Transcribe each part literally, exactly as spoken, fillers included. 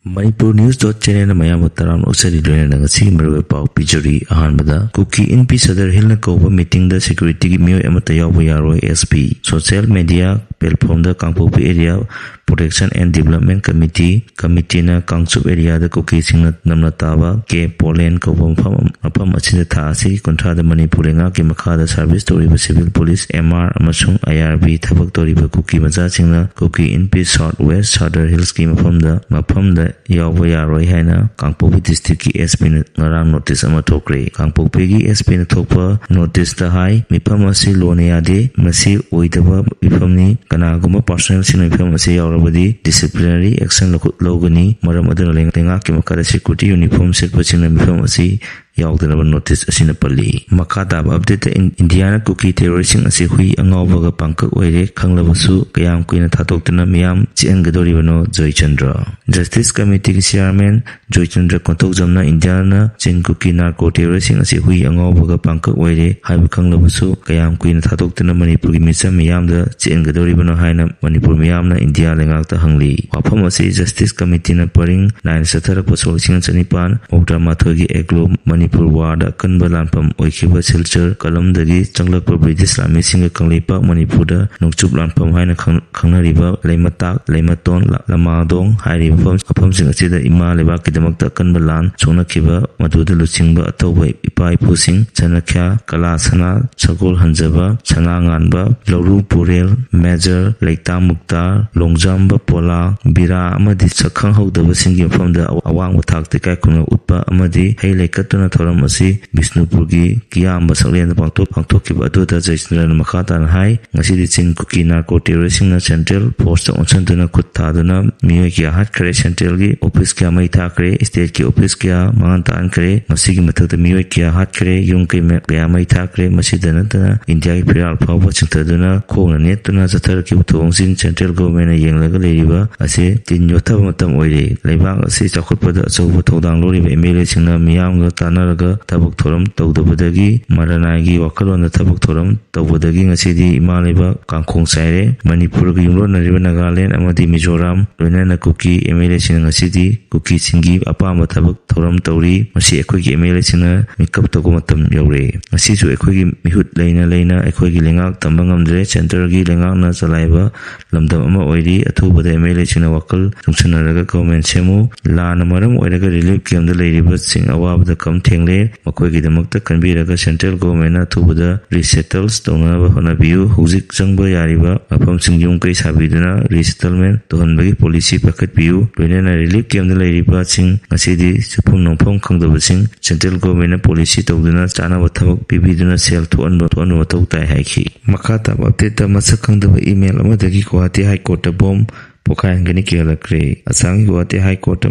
Manipur News dot channel ꯃꯌꯥꯝꯕꯨ ꯇꯔꯥꯝꯅ ꯑꯣꯛꯆꯔꯤ, ꯂꯣꯏꯅꯅ ꯉꯁꯤꯒꯤ ꯃꯔꯨꯑꯣꯏꯕ ꯄꯥꯎ ꯄꯤꯖꯔꯤ꯫ ꯑꯍꯥꯟꯕꯗ, ꯀꯨꯀꯤ ꯏꯟꯄꯤ ꯁꯗꯔ ꯍꯤꯜꯅ ꯀꯧꯕ meetingꯗ securityꯒꯤ ꯃꯤꯑꯣꯏ ꯑꯃꯠꯇ ꯌꯥꯎꯕ ꯌꯥꯔꯣꯏ, S P꯫ Social media platformꯗ Kangpokpi Area Protection and Development Committee, committeeꯅ Kangchup areaꯗ ꯀꯨꯀꯤꯁꯤꯡꯅ ꯅꯝꯅ ꯇꯥꯕ ꯀꯦ ꯄꯣꯂꯦꯟ ꯀꯧꯕ ꯃꯐꯝ, ꯃꯐꯝ ꯑꯁꯤꯗ ꯊꯥ ꯑꯁꯤꯒꯤ ꯀꯨꯟꯊ꯭ꯔꯥꯗ ꯃꯅꯤꯄꯨꯔ ꯂꯩꯉꯥꯛꯀꯤ ꯃꯈꯥꯗ service ꯇꯧꯔꯤꯕ civil police, M R ꯑꯃꯁꯨꯡ I R B ꯊꯕꯛ ꯇꯧꯔꯤꯕ ꯀꯨꯀꯤ ꯃꯆꯥꯁꯤꯡꯅ ꯀꯨꯀꯤ ꯏꯟꯄꯤ South West ꯁꯗꯔ ꯍꯤꯜꯁꯀꯤ ꯃꯐꯝꯗ, ꯃꯐꯝꯗ ꯌꯥꯎꯕ ꯌꯥꯔꯣꯏ ꯍꯥꯏꯅ ꯀꯥꯡꯄꯣꯛꯄꯤ districtꯀꯤ S Pꯅ ꯉꯔꯥꯡ notice ꯑꯃ ꯊꯣꯛꯈ꯭ꯔꯦ꯫ ꯀꯥꯡꯄꯣꯛꯄꯤꯒꯤ S Pꯅ ꯊꯣꯛꯄ noticeꯇ ꯍꯥꯏ, ꯃꯤꯐꯝ ꯑꯁꯤ ꯂꯣꯟꯅ ꯌꯥꯗꯦ, ꯃꯁꯤ ꯑꯣꯏꯗꯕ ꯃꯤꯐꯝꯅꯤ, ꯀꯅꯥꯒꯨꯝꯕ personnelꯁꯤꯡꯅ ꯃꯤꯐꯝ ꯑꯁꯤ ꯌꯥꯎꯔꯕꯗꯤ disciplinary action ꯂꯧꯈꯠ-, ꯂꯧꯒꯅꯤ꯫ ꯃꯔꯝ ꯑꯗꯨꯅ ꯂꯩꯉꯥꯛ-, ꯂꯩꯉꯥꯛꯀꯤ ꯃꯈꯥꯗ security uniform ꯁꯦꯠꯄꯁꯤꯡꯅ ꯃꯤꯐꯝ ꯑꯁꯤ ꯌꯥꯎꯗꯅꯕ notice ꯑꯁꯤꯅ ꯄꯜꯂꯤ꯫ ꯃꯈꯥ ꯇꯥꯕ updateꯇ ꯏꯟ-, ꯏꯟꯗꯤꯌꯥꯅ ꯀꯨꯀꯤ terroristꯁꯤꯡ ꯑꯁꯤ ꯍꯨꯏ ꯑꯉꯥꯎꯕꯒ ꯄꯥꯡꯀꯛ ꯑꯣꯏꯔꯦ, ꯈꯪꯂꯕꯁꯨ ꯀꯌꯥꯝ ꯀꯨꯏꯅ ꯊꯥꯗꯣꯛꯇꯨꯅ ꯃꯤꯌꯥꯝ ꯆꯤꯛꯍꯟꯒꯗꯧꯔꯤꯕꯅꯣ? ꯖꯣꯏꯆꯟꯗ꯭ꯔ꯫ Justice Committeeꯒꯤ chairman ꯖꯣꯏꯆꯟꯗ꯭ꯔ ꯀꯣꯟꯊꯧꯖꯝꯅ ꯏꯟꯗꯤꯌꯥꯅ ꯆꯤꯟ ꯀꯨꯀꯤ narco terroristꯁꯤꯡ ꯑꯁꯤ ꯍꯨꯏ ꯑꯉꯥꯎꯕꯒ ꯄꯥꯡꯀꯛ ꯑꯣꯏꯔꯦ ꯍꯥꯏꯕ ꯈꯪꯂꯕꯁꯨ ꯀꯌꯥꯝ ꯀꯨꯏꯅ ꯊꯥꯗꯣꯛꯇꯨꯅ ꯃꯅꯤꯄꯨꯔꯒꯤ ꯃꯤꯆꯝ ꯃꯤꯌꯥꯝꯗ ꯆꯤꯛꯍꯟꯒꯗꯧꯔꯤꯕꯅꯣ ꯍꯥꯏꯅ ꯃꯅꯤꯄꯨꯔ ꯃꯤꯌꯥꯝꯅ ꯏꯟꯗꯤꯌꯥ ꯂꯩꯉꯥꯛꯇ ꯍꯪꯂꯤ꯫ ꯋꯥꯐꯝ ꯑꯁꯤ Justice Committeeꯅ ꯄꯔꯤꯡ ꯅꯥꯏꯅ ꯆꯠꯊꯔꯛꯄ ꯁꯣꯛ ꯂꯤꯁꯤꯡ ꯑꯃ ꯆꯅꯤꯄꯥꯟ ꯃꯧꯗ꯭ꯔꯥ ꯃꯥꯊꯣꯏꯒꯤ Anglo Manipur Warꯗ ꯑꯀꯟꯕ ꯂꯥꯟꯐꯝ ꯑꯣꯏꯈꯤꯕ ꯁꯤꯜꯆꯔ ꯀꯂꯝꯗꯒꯤ ꯆꯪꯂꯛꯄ British ꯂꯥꯟꯃꯤꯁꯤꯡꯒ ꯀꯪꯂꯩꯄꯥꯛ ꯃꯅꯤꯄꯨꯔꯗ ꯅꯣꯡꯆꯨꯞ ꯂꯥꯟꯐꯝ ꯍꯥꯏꯅ ꯈꯪ-, ꯈꯪꯅꯔꯤꯕ ꯂꯩꯃꯇꯥꯛ, ꯂꯩꯃꯇꯣꯟ, ꯂ-, ꯂꯃꯥꯗꯣꯡ ꯍꯥꯏꯔꯤꯕ ꯃꯐꯝ, ꯃꯐꯝꯁꯤꯡ ꯑꯁꯤꯗ ꯏꯃꯥ ꯂꯩꯕꯥꯛꯀꯤꯗꯃꯛꯇ ꯑꯀꯟꯕ ꯂꯥꯟ ꯁꯣꯛꯅꯈꯤꯕ, ꯃꯗꯨꯗ ꯂꯨꯆꯤꯡꯕ ꯑꯇꯧꯕ ꯏꯄꯥ ꯏꯄꯨꯁꯤꯡ, ꯆꯅꯈ꯭ꯌꯥ, ꯀꯂꯥ ꯁꯅꯥ, ꯁꯒꯣꯜ ꯍꯟꯖꯕ, ꯁꯅꯥ ꯉꯥꯟꯕ, ꯂꯧꯔꯨ ꯄꯨꯔꯦꯜ, ꯃꯦꯖꯔ ꯂꯩꯇꯥꯝ ꯃꯨꯛꯇꯥꯔ, ꯂꯣꯡꯖꯥꯝꯕ ꯄꯣꯂꯥ, ꯕꯤꯔꯥ ꯑꯃꯗꯤ ꯁꯛꯈꯪꯍꯧꯗꯕꯁꯤꯡꯒꯤ ꯃꯐꯝꯗ ꯑꯋꯥꯡꯕ ꯊꯥꯛꯇ ꯏꯀꯥꯏ ꯈꯨꯝꯅꯕ ꯎꯠꯄ ꯑꯃꯗꯤ ꯍꯩ ꯂꯩꯀꯠꯇꯨꯅ ꯊꯧꯔꯝ ꯑꯁꯤ ꯕꯤꯁꯅꯨꯄꯨꯔꯒꯤ ꯀꯤꯌꯥꯝꯕ ꯁꯛꯂꯦꯟꯗ ꯄꯥꯡꯊꯣꯛ-, ꯄꯥꯡꯊꯣꯛꯈꯤꯕ꯫ ꯑꯗꯨꯗ ꯖꯌꯆꯟꯗ꯭ꯔꯅ ꯃꯈꯥ ꯇꯥꯅ ꯍꯥꯏ, ꯉꯁꯤꯗꯤ ꯆꯤꯟ ꯀꯨꯀꯤ narco terroristꯁꯤꯡꯅ central forceꯇ ꯑꯣꯟꯁꯤꯟꯗꯨꯅ ꯈꯨꯠ ꯊꯥꯗꯨꯅ ꯃꯤꯑꯣꯏ ꯀꯌꯥ ꯍꯥꯠꯈ꯭ꯔꯦ꯫ Centralꯒꯤ office ꯀꯌꯥ ꯃꯩ ꯊꯥꯈ꯭ꯔꯦ, stateꯀꯤ office ꯀꯌꯥ ꯃꯥꯡꯍꯟ ꯇꯥꯛꯍꯟꯈ꯭ꯔꯦ꯫ ꯃꯁꯤꯒꯤ ꯃꯊꯛꯇ ꯃꯤꯑꯣꯏ ꯀꯌꯥ ꯍꯥꯠꯈ꯭ꯔꯦ, ꯌꯨꯝ ꯀꯩ ꯃ-, ꯀꯌꯥ ꯃꯩ ꯊꯥꯈ꯭ꯔꯦ꯫ ꯃꯁꯤꯗ ꯅꯠꯇꯅ ꯏꯟꯗꯤꯌꯥꯒꯤ ꯐꯤꯔꯥꯜ ꯐꯥꯎꯕ ꯆꯤꯡꯊꯗꯨꯅ ꯈꯣꯡꯅ ꯅꯦꯠꯇꯨꯅ ꯆꯠꯊꯔꯛꯈꯤꯕ ꯊꯧꯑꯣꯡꯁꯤꯡ central governmentꯅ ꯌꯦꯡꯂꯒ ꯂꯩꯔꯤꯕ ꯑꯁꯤ ꯇꯤꯟ ꯌꯣꯠꯊꯕ ꯃꯇꯝ ꯑꯣꯏꯔꯦ꯫ ꯂꯩꯕꯥꯛ ꯑꯁꯤ ꯆꯥꯎꯈꯠꯄꯗ ꯑꯆꯧꯕ ꯊꯧꯗꯥꯡ ꯂꯧꯔꯤꯕ M L Aꯁꯤꯡꯅ ꯃꯤꯌꯥꯝꯒ ꯇꯥꯟꯅ ꯆꯠꯅꯔꯒ ꯊꯕꯛ ꯊꯧꯔꯝ ꯇꯧꯗꯕꯗꯒꯤ ꯃꯔꯅꯥꯏꯒꯤ ꯋꯥꯈꯜꯂꯣꯟꯗ ꯊꯕꯛ ꯊꯧꯔꯝ ꯇꯧꯕꯗꯒꯤ ꯉꯁꯤꯗꯤ ꯏꯃꯥ ꯂꯩꯕꯥꯛ ꯀꯥꯡꯈꯣꯡ ꯆꯥꯏꯔꯦ꯫ ꯃꯅꯤꯄꯨꯔꯒ ꯌꯨꯝꯂꯣꯟꯅꯔꯤꯕ ꯅꯥꯒꯥꯂꯦꯟ ꯑꯃꯗꯤ ꯃꯤꯖꯣꯔꯥꯝ, ꯂꯣꯏꯅꯅ ꯀꯨꯀꯤ ꯑꯦꯝ ꯑꯦꯜ ꯑꯦꯁꯤꯡꯅ ꯉꯁꯤꯗꯤ ꯀꯨꯀꯤꯁꯤꯡꯒꯤ ꯑꯄꯥꯝꯕ ꯊꯕꯛ ꯊꯧꯔꯝ ꯇꯧꯔꯤ꯫ ꯃꯁꯤ ꯑꯩꯈꯣꯏꯒꯤ ꯑꯦꯝ ꯑꯦꯜ ꯑꯦꯁꯤꯡꯅ ꯃꯤꯀꯞ ꯊꯣꯛꯄ ꯃꯇꯝ ꯌꯧꯔꯛꯑꯦ꯫ ꯉꯁꯤꯁꯨ ꯑꯩꯈꯣꯏꯒꯤ ꯃꯤꯍꯨꯠ ꯂꯩꯅ ꯂꯩꯅ ꯑꯩꯈꯣꯏꯒꯤ ꯂꯩꯉꯥꯛ ꯇꯝꯕ ꯉꯝꯗ꯭ꯔꯦ꯫ ꯁꯦꯟꯇꯔꯒꯤ ꯂꯩꯉꯥꯛꯅ ꯆꯂꯥꯏꯕ ꯂꯝꯗꯝ ꯑꯃ ꯑꯣꯏꯔꯤ꯫ ꯑꯊꯨꯕꯗ ꯑꯦꯝ ꯑꯦꯜ ꯑꯦꯁꯤꯡꯅ ꯋꯥꯈꯜ ꯆꯨꯡꯁꯤꯟꯅꯔꯒ ꯒꯚꯔꯟꯃꯦꯟ ꯁꯦꯝꯃꯨ꯫ ꯂꯥꯟꯅ ꯃꯔꯝ ꯑꯣꯏꯔꯒ ꯔꯤꯂꯤꯐ ꯀꯦꯝꯗ ꯂꯩꯔꯤꯕꯁꯤꯡ ꯑꯋꯥꯕꯗ ꯀꯝ ꯊꯦꯡꯂꯦ꯫ ꯃꯈꯣꯏꯒꯤꯗꯃꯛꯇ ꯈꯟꯕꯤꯔꯒ ꯁꯦꯟꯇ꯭ꯔꯦꯜ ꯒꯣꯚꯔꯟꯃꯦꯟꯅ ꯑꯊꯨꯕꯗ ꯔꯤꯁꯦꯇꯜꯁ ꯇꯧꯅꯅꯕ ꯍꯣꯠꯅꯕꯤꯌꯨ꯫ ꯍꯧꯖꯤꯛ ꯆꯪꯕ ꯌꯥꯔꯤꯕ ꯃꯐꯝꯁꯤꯡ ꯌꯨꯝ ꯀꯩ ꯁꯥꯕꯤꯗꯨꯅ ꯔꯤꯁꯦꯇꯜꯃꯦꯟ ꯇꯧꯍꯟꯕꯒꯤ ꯄꯣꯂꯤꯁꯤ ꯄꯥꯏꯈꯠꯄꯤꯌꯨ꯫ ꯂꯣꯏꯅꯅ ꯔꯤꯂꯤꯐ ꯀꯦꯝꯗ ꯂꯩꯔꯤꯕꯁꯤꯡ ꯉꯁꯤꯗꯤ ꯁꯨꯐꯝ ꯅꯣꯝꯐꯝ ꯈꯪꯗꯕꯁꯤꯡ ꯁꯦꯟꯇ꯭ꯔꯦꯜ ꯒꯣꯚꯔꯟꯃꯦꯟꯅ ꯄꯣꯂꯤꯁꯤ ꯇꯧꯗꯨꯅ ꯆꯥꯅꯕ ꯊꯕꯛ ꯄꯤꯕꯤꯗꯨꯅ ꯁꯦꯜ ꯊꯣꯛꯍꯟꯕ, ꯊꯣꯛꯍꯟꯕ ꯃꯊꯧ ꯇꯥꯏ ꯍꯥꯏꯈꯤ꯫ ꯃꯈꯥ ꯇꯥꯕ ꯑꯞꯗꯦꯠꯇ ꯃꯁꯛ ꯈꯪꯗꯕ ꯏꯃꯦꯜ ꯑꯃꯗꯒꯤ ꯒꯨꯋꯥꯍꯥꯇꯤ ꯍꯥꯏ ꯀꯣꯔꯠꯇ ꯕꯣꯝ ꯄꯣꯈꯥꯏꯍꯟꯒꯅꯤ ꯀꯤꯍꯜꯂꯛꯈ꯭ꯔꯦ꯫ ꯑꯁꯥꯝꯒꯤ ꯒꯨꯋꯥꯍꯥꯇꯤ ꯍꯥꯏ ꯀꯣꯔꯠꯇ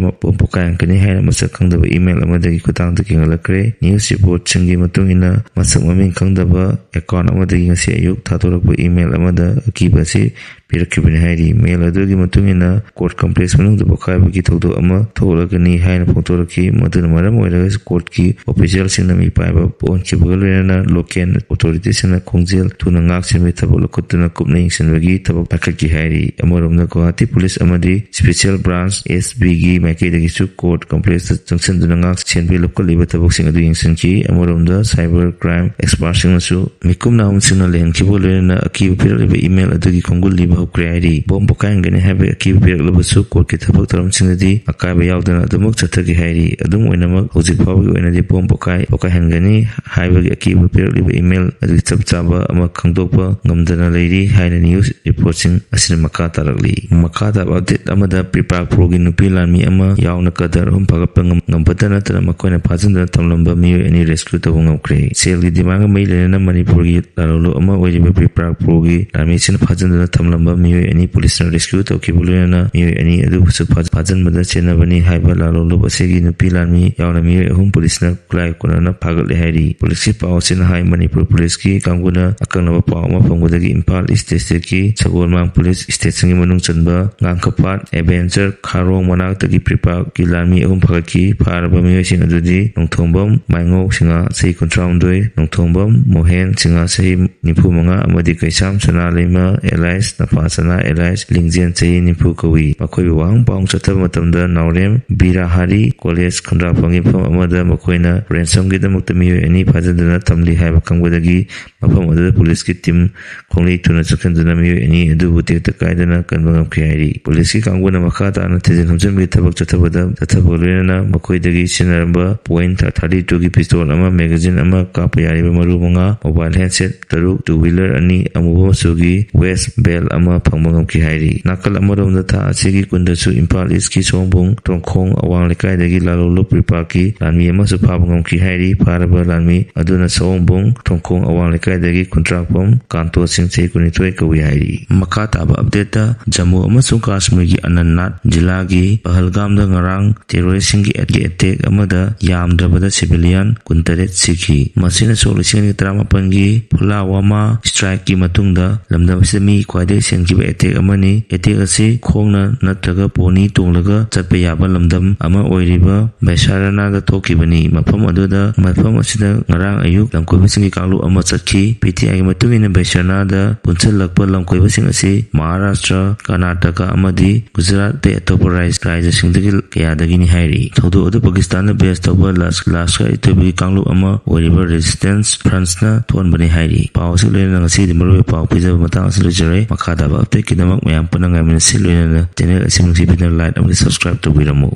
ꯕꯣꯝ ꯄꯣꯈꯥꯏꯍꯟꯒꯅꯤ ꯍꯥꯏꯅ ꯃꯁꯛ ꯈꯪꯗꯕ ꯏꯃꯦꯜ ꯑꯃꯗꯒꯤ ꯈꯨꯊꯥꯡꯗ ꯀꯤꯍꯜꯂꯛꯈ꯭ꯔꯦ꯫ ꯅ꯭ꯌꯨꯁ ꯔꯤꯄꯣꯔꯠꯁꯤꯡꯒꯤ ꯃꯇꯨꯡ ꯏꯟꯅ ꯃꯁꯛ ꯃꯃꯤꯡ ꯈꯪꯗꯕ ꯑꯦꯀꯥꯎꯟ ꯑꯃꯗꯒꯤ ꯉꯁꯤ ꯑꯌꯨꯛ ꯊꯥꯗꯣꯔꯛꯄ ꯏꯃꯦꯜ ꯑꯃꯗ ꯑꯀꯤꯕ ꯑꯁꯤ ꯄꯤꯔꯛꯈꯤꯕꯅꯤ ꯍꯥꯏꯔꯤ꯫ ꯃꯦꯜ ꯑꯗꯨꯒꯤ ꯃꯇꯨꯡ ꯏꯟꯅ ꯀꯣꯔꯠ ꯀꯝꯄ꯭ꯂꯦꯛꯁ ꯃꯅꯨꯡꯗ ꯄꯣꯈꯥꯏꯕꯒꯤ ꯊꯧꯗꯣꯛ ꯑꯃ ꯊꯣꯛꯂꯛꯀꯅꯤ ꯍꯥꯏꯅ ꯐꯣꯡꯗꯣꯔꯛꯈꯤ꯫ ꯃꯗꯨꯅ ꯃꯔꯝ ꯑꯣꯏꯔꯒ ꯀꯣꯔꯠꯀꯤ ꯑꯣꯐꯤꯁꯤꯌꯦꯜꯁꯤꯡꯅ ꯃꯤꯄꯥꯏꯕ ꯑꯣꯟꯈꯤꯕꯒ ꯂꯣꯏꯅꯅ ꯂꯣꯀꯦꯜ ꯑꯣꯊꯣꯔꯤꯇꯤꯁꯤꯡꯅ ꯈꯣꯡꯖꯦꯜ ꯊꯨꯅ ꯉꯥꯛ ꯁꯦꯟꯕꯒꯤ ꯊꯕꯛ ꯂꯧꯈꯠꯇꯨꯅ ꯀꯨꯞꯅ ꯌꯦꯡꯁꯤꯟꯕꯒꯤ ꯊꯕꯛ ꯄꯥꯏꯈꯠꯈꯤ ꯍꯥꯏꯔꯤ꯫ ꯑꯃꯔꯣꯝꯗ ꯒꯨꯋꯥꯍꯥꯇꯤ ꯄꯨꯂꯤꯁ ꯑꯃꯗꯤ ꯁ꯭ꯄꯦꯁꯤꯌꯦꯜ ꯕ꯭ꯔꯥꯟꯁ, ꯑꯦꯁ ꯕꯤꯒꯤ ꯃꯥꯏꯀꯩꯗꯒꯤꯁꯨ ꯀꯣꯔꯠ ꯀꯝꯄ꯭ꯂꯦꯛꯁꯇ ꯆꯪꯁꯤꯟꯗꯨꯅ ꯉꯥꯛ ꯁꯦꯟꯕꯒꯤ ꯂꯧꯈꯠꯂꯤꯕ ꯊꯕꯛꯁꯤꯡ ꯑꯗꯨ ꯌꯦꯡꯁꯤꯟꯈꯤ꯫ ꯑꯃꯔꯣꯝꯗ ꯁꯥꯏꯕꯔ ꯀ꯭ꯔꯥꯏꯝ ꯑꯦꯛꯁꯄꯥꯔꯠꯁꯤꯡꯅꯁꯨ ꯃꯤꯀꯨꯞ ꯅꯥꯍꯨꯝꯁꯤꯡꯅ ꯂꯩꯍꯟꯈꯤꯕ ꯂꯣꯏꯅꯅ ꯑꯀꯤꯕ ꯄꯤꯔꯛꯂꯤꯕ ꯏꯃꯦꯜ ꯑꯗꯨꯒꯤ ꯈꯣꯡꯒꯨꯜ ꯂꯤꯕ ꯍꯧꯈ꯭ꯔꯦ ꯍꯥꯏꯔꯤ꯫ ꯕꯣꯝ ꯄꯣꯈꯥꯏꯍꯟꯒꯅꯤ ꯍꯥꯏꯕꯒꯤ ꯑꯀꯤꯕ ꯄꯤꯔꯛꯂꯕꯁꯨ ꯀꯣꯔꯠꯀꯤ ꯊꯕꯛ ꯊꯧꯔꯝꯁꯤꯡꯗꯗꯤ ꯑꯀꯥꯏꯕ ꯌꯥꯎꯗꯅ ꯑꯗꯨꯃꯛ ꯆꯠꯊꯈꯤ ꯍꯥꯏꯔꯤ꯫ ꯑꯗꯨꯝ ꯑꯣꯏꯅꯃꯛ ꯍꯧꯖꯤꯛ ꯐꯥꯎꯕꯒꯤ ꯑꯣꯏꯅꯗꯤ ꯕꯣꯝ ꯄꯣꯈꯥꯏ, ꯄꯣꯈꯥꯏꯍꯟꯒꯅꯤ ꯍꯥꯏꯕꯒꯤ ꯑꯀꯤꯕ ꯄꯤꯔꯛꯂꯤꯕ ꯏꯃꯦꯜ ꯑꯗꯨꯒꯤ ꯆꯞ ꯆꯥꯕ ꯑꯃ ꯈꯪꯗꯣꯛꯄ ꯉꯝꯗꯅ ꯂꯩꯔꯤ ꯍꯥꯏꯅ ꯅ꯭ꯌꯨꯁ ꯔꯤꯄꯣꯔꯠꯁꯤꯡ ꯑꯁꯤꯅ ꯃꯈꯥ ꯇꯥꯔꯛꯂꯤ꯫ ꯃꯈꯥ ꯇꯥꯕ ꯑꯞꯗꯦꯠ ꯑꯃꯗ ꯄ꯭ꯔꯤꯄꯥꯛ ꯄ꯭ꯔꯣꯒꯤ ꯅꯨꯄꯤ ꯂꯥꯟꯃꯤ ꯑꯃ ꯌꯥꯎꯅ ꯀꯗꯔ ꯑꯍꯨꯝ ꯐꯥꯒꯠꯄ ꯉꯝ-, ꯉꯝꯕꯇ ꯅꯠꯇꯅ ꯃꯈꯣꯏꯅ ꯐꯥꯖꯤꯟꯗꯨꯅ ꯊꯝꯂꯝꯕ ꯃꯤꯑꯣꯏ ꯑꯅꯤ ꯔꯦꯁꯀ꯭ꯌꯨ ꯇꯧꯕ ꯉꯝꯈ꯭ꯔꯦ꯫ ꯁꯦꯜꯒꯤ ꯗꯤꯃꯥꯟꯒ ꯃꯔꯤ ꯂꯩꯅꯅ ꯃꯅꯤꯄꯨꯔꯒꯤ ꯂꯥꯂꯣꯟꯂꯨꯞ ꯑꯃ ꯑꯣꯏꯔꯤꯕ ꯄ꯭ꯔꯤꯄꯥꯛ ꯄ꯭ꯔꯣꯒꯤ ꯂꯥꯟꯃꯤꯁꯤꯡꯅ ꯐꯥꯖꯤꯟꯗꯨꯅ ꯊꯝꯂꯝꯕ ꯃꯤꯑꯣꯏ ꯑꯅꯤ ꯄꯨꯂꯤꯁꯅ ꯔꯦꯁꯀ꯭ꯌꯨ ꯇꯧꯈꯤꯕ ꯂꯣꯏꯅꯅ ꯃꯤꯑꯣꯏ ꯑꯅꯤ ꯑꯗꯨꯕꯨꯁꯨ ꯐꯥ-, ꯐꯥꯖꯤꯟꯕꯗ ꯆꯦꯟꯅꯕꯅꯤ ꯍꯥꯏꯕ ꯂꯥꯂꯣꯡꯂꯨꯞ ꯑꯁꯤꯒꯤ ꯅꯨꯄꯤ ꯂꯥꯟꯃꯤ ꯌꯥꯎꯅ ꯃꯤꯑꯣꯏ ꯑꯍꯨꯝ ꯄꯨꯂꯤꯁꯅ ꯈꯨꯠꯂꯥꯏ ꯀꯣꯟꯅꯅ ꯐꯥꯒꯠꯂꯦ ꯍꯥꯏꯔꯤ꯫ ꯄꯨꯂꯤꯁꯀꯤ ꯄꯥꯎ ꯑꯁꯤꯅ ꯍꯥꯏ, ꯃꯅꯤꯄꯨꯔ ꯄꯨꯂꯤꯁꯀꯤ ꯀꯥꯡꯕꯨꯅ ꯑꯀꯛꯅꯕ ꯄꯥꯎ ꯑꯃ ꯐꯪꯕꯗꯒꯤ ꯏꯝꯐꯥꯜ ꯏꯁ ꯗꯤꯁꯇ꯭ꯔꯤꯛꯀꯤ ꯁꯒꯣꯜꯃꯥꯡ ꯄꯨꯂꯤꯁ ꯁ꯭ꯇꯦꯁꯟꯒꯤ ꯃꯅꯨꯡ ꯆꯟꯕ ꯉꯥꯡꯈꯄꯥꯠ, ꯑꯦꯚꯦꯟꯆꯔ, ꯈꯥꯔꯣꯡ ꯃꯅꯥꯛꯇꯒꯤ ꯄ꯭ꯔꯤꯄꯥꯛꯀꯤ ꯂꯥꯟꯃꯤ ꯑꯍꯨꯝ ꯐꯥꯒꯠꯈꯤ꯫ ꯐꯥꯔꯕ ꯃꯤꯑꯣꯏꯁꯤꯡ ꯑꯗꯨꯗꯤ ꯅꯣꯡꯊꯣꯡꯕꯝ ꯃꯥꯏꯉꯧ ꯁꯤꯡꯍ, ꯆꯍꯤ ꯀꯨꯟꯊ꯭ꯔꯥꯍꯨꯝꯗꯣꯏ, ꯅꯣꯡꯊꯣꯡꯕꯝ ꯃꯣꯍꯦꯟ ꯁꯤꯡꯍ, ꯆꯍꯤ ꯅꯤꯐꯨ ꯃꯉꯥ, ꯑꯃꯗꯤ ꯀꯩꯁꯥꯝ ꯁꯅꯥꯂꯩꯃ ꯑꯦꯂꯥꯏꯁ ꯅꯄꯥꯁꯅꯥ ꯑꯦꯂꯥꯏꯁ ꯂꯤꯡꯖꯦꯟ, ꯆꯍꯤ ꯅꯤꯐꯨ ꯀꯧꯏ꯫ ꯃꯈꯣꯏꯕꯨ ꯋꯥꯍꯪ ꯄꯥꯎꯍꯪ ꯆꯠꯊꯕ ꯃꯇꯝꯗ ꯅꯥꯎꯔꯦꯝ ꯕꯤꯔꯥꯍꯥꯔꯤ ꯀꯣꯂꯦꯖ ꯈꯨꯟꯗ꯭ꯔꯥꯛꯐꯝꯒꯤ ꯃꯐꯝ ꯑꯃꯗ ꯃꯈꯣꯏꯅ ꯔꯦꯟꯁꯝꯒꯤꯗꯃꯛꯇ ꯃꯤꯑꯣꯏ ꯑꯅꯤ ꯐꯥꯖꯤꯟꯗꯨꯅ ꯊꯝꯂꯤ ꯍꯥꯏꯕ ꯈꯪꯕꯗꯒꯤ ꯃꯐꯝ ꯑꯗꯨꯗ ꯄꯨꯂꯤꯁꯀꯤ ꯇꯤꯝ ꯈꯣꯡꯂꯩ ꯊꯨꯅ ꯆꯪꯁꯤꯟꯗꯨꯅ ꯃꯤꯑꯣꯏ ꯑꯅꯤ ꯑꯗꯨꯕꯨ ꯇꯦꯛꯇ ꯀꯥꯏꯗꯅ ꯀꯟꯕ ꯉꯝꯈꯤ ꯍꯥꯏꯔꯤ꯫ ꯄꯨꯂꯤꯁꯀꯤ ꯀꯥꯡꯕꯨꯅ ꯃꯈꯥ ꯇꯥꯅ ꯊꯤꯖꯤꯟ ꯍꯨꯝꯖꯤꯟꯕꯒꯤ ꯊꯕꯛ ꯆꯠꯊꯕꯗ, ꯆꯠꯊꯕꯒ ꯂꯣꯏꯅꯅ ꯃꯈꯣꯏꯗꯒꯤ ꯁꯤꯖꯤꯟꯅꯔꯝꯕ ꯄꯣꯏꯟ ꯊꯥꯔꯇꯤ ꯇꯨꯒꯤ ꯄꯤꯁꯇꯣꯜ ꯑꯃ, ꯃꯦꯒꯥꯖꯤꯟ ꯑꯃ, ꯀꯥꯞꯄ ꯌꯥꯔꯤꯕ ꯃꯔꯨ ꯃꯉꯥ, ꯃꯣꯕꯥꯏꯜ ꯍꯦꯟꯁꯦꯠ ꯇꯔꯨꯛ, ꯇꯨ ꯋꯤꯂꯔ ꯑꯅꯤ, ꯑꯃꯨꯕ ꯃꯆꯨꯒꯤ ꯋꯦꯁ ꯕꯦꯜ ꯑꯃ ꯐꯪꯕ ꯉꯝꯈꯤ ꯍꯥꯏꯔꯤ꯫ ꯅꯥꯀꯜ ꯑꯃꯔꯣꯝꯗ, ꯊꯥ ꯑꯁꯤꯒꯤ ꯀꯨꯟꯗꯁꯨ ꯏꯝꯐꯥꯜ ꯏꯁꯀꯤ ꯁꯑꯣꯝꯕꯨꯡ ꯇꯣꯡꯈꯣꯡ ꯑꯋꯥꯡ ꯂꯩꯀꯥꯏꯗꯒꯤ ꯂꯥꯂꯣꯡꯂꯨꯞ ꯄ꯭ꯔꯤꯄꯥꯛꯀꯤ ꯂꯥꯟꯃꯤ ꯑꯃꯁꯨ ꯐꯥꯕ ꯉꯝꯈꯤ ꯍꯥꯏꯔꯤ꯫ ꯐꯥꯔꯕ ꯂꯥꯟꯃꯤ ꯑꯗꯨꯅ ꯁꯑꯣꯝꯕꯨꯡ ꯇꯣꯡꯈꯣꯡ ꯑꯋꯥꯡ ꯂꯩꯀꯥꯏꯗꯒꯤ ꯈꯨꯟꯗ꯭ꯔꯥꯛꯐꯝ ꯀꯥꯟꯇꯣ ꯁꯤꯡ, ꯆꯍꯤ ꯀꯨꯟꯅꯤꯊꯣꯏ ꯀꯧꯏ ꯍꯥꯏꯔꯤ꯫ ꯃꯈꯥ ꯇꯥꯕ ꯑꯞꯗꯦꯠꯇ, ꯖꯝꯃꯨ ꯑꯃꯁꯨꯡ ꯀꯥꯁꯃꯤꯔꯒꯤ ꯑꯅꯟꯅꯥꯠ ꯖꯤꯂꯥꯒꯤ ꯄꯍꯜꯒꯥꯝꯗ ꯉꯔꯥꯡ ꯇꯦꯔꯣꯔꯤꯁꯁꯤꯡꯒꯤ ꯑꯦꯠ-, ꯑꯦꯇꯦꯛ ꯑꯃꯗ ꯌꯥꯝꯗ꯭ꯔꯕꯗ ꯁꯤꯚꯤꯂꯤꯌꯟ ꯀꯨꯟꯇꯔꯦꯠ ꯁꯤꯈꯤ꯫ ꯃꯁꯤꯅ ꯁꯣꯛ ꯂꯤꯁꯤꯡ ꯑꯅꯤ ꯇꯔꯥꯃꯥꯄꯟꯒꯤ ꯄꯨꯜꯋꯥꯃꯥ ꯁ꯭ꯇ꯭ꯔꯥꯏꯛꯀꯤ ꯃꯇꯨꯡꯗ ꯂꯝꯗꯝ ꯑꯁꯤꯗ ꯃꯤ ꯈ꯭ꯋꯥꯏꯗꯒꯤ ꯁꯤꯈꯤꯕ ꯑꯦꯇꯦꯛ ꯑꯃꯅꯤ꯫ ꯑꯦꯇꯦꯛ ꯑꯁꯤ ꯈꯣꯡꯅ ꯅꯠꯇ꯭ꯔꯒ ꯄꯣꯅꯤ ꯇꯣꯡꯂꯒ ꯆꯠꯄ ꯌꯥꯕ ꯂꯝꯗꯝ ꯑꯃ ꯑꯣꯏꯔꯤꯕ ꯕꯩꯁꯥꯔꯥꯅꯥꯗ ꯊꯣꯛꯈꯤꯕꯅꯤ꯫ ꯃꯐꯝ ꯑꯗꯨꯗ, ꯃꯐꯝ ꯑꯁꯤꯗ ꯉꯔꯥꯡ ꯑꯌꯨꯛ ꯂꯝꯀꯣꯏꯕꯁꯤꯡꯒꯤ ꯀꯥꯡꯂꯨꯞ ꯑꯃ ꯆꯠꯈꯤ꯫ ꯄꯤ ꯇꯤ ꯑꯥꯏꯒꯤ ꯃꯇꯨꯡ ꯏꯟꯅ, ꯕꯩꯁꯥꯔꯥꯅꯥꯗ ꯄꯨꯟꯁꯤꯜꯂꯛꯄ ꯂꯝꯀꯣꯏꯕꯁꯤꯡ ꯑꯁꯤ ꯃꯍꯥꯔꯥꯁꯇ꯭ꯔ, ꯀꯔꯅꯥꯇꯀꯥ ꯑꯃꯗꯤ ꯒꯨꯖꯔꯥꯠꯇꯩ ꯑꯇꯣꯞꯄ ꯔꯥꯏꯖ-, ꯔꯥꯖ꯭ꯌꯁꯤꯡꯗꯒꯤ ꯀꯌꯥꯗꯒꯤꯅꯤ ꯍꯥꯏꯔꯤ꯫ ꯊꯧꯗꯣꯛ ꯑꯗꯨ ꯄꯥꯀꯤꯁꯇꯥꯟꯗ ꯕꯦꯁ ꯇꯧꯕ ꯂꯁ-, ꯂꯁꯀꯔ-ꯏ-ꯇꯣꯏꯕꯒꯤ ꯀꯥꯡꯂꯨꯞ ꯑꯃ ꯑꯣꯏꯔꯤꯕ ꯔꯦꯁꯤꯁꯇꯦꯟꯁ ꯐ꯭ꯔꯟꯁꯅ ꯊꯣꯛꯍꯟꯕꯅꯤ ꯍꯥꯏꯔꯤ꯫ ꯄꯥꯎ ꯑꯁꯤꯒ ꯂꯣꯏꯅꯅ ꯉꯁꯤꯒꯤꯗꯤ ꯃꯔꯨꯑꯣꯏꯕ ꯄꯥꯎ ꯄꯤꯖꯕ ꯃꯇꯥꯡ ꯑꯁꯤꯗ ꯂꯣꯏꯖꯔꯦ꯫ ꯃꯈꯥ ꯇꯥꯕ ꯑꯞꯗꯦꯠꯀꯤꯗꯃꯛ ꯃꯌꯥꯝ ꯄꯨꯟꯅ ꯉꯥꯏꯃꯤꯟꯅꯁꯤ꯫ ꯂꯣꯏꯅꯅ ꯆꯦꯅꯦꯜ ꯑꯁꯤ ꯅꯨꯡꯁꯤꯕꯤꯗꯨꯅ ꯂꯥꯏꯛ ꯑꯃꯗꯤ ꯁꯕꯁꯀ꯭ꯔꯥꯏꯕ ꯇꯧꯕꯤꯔꯝꯃꯨ꯫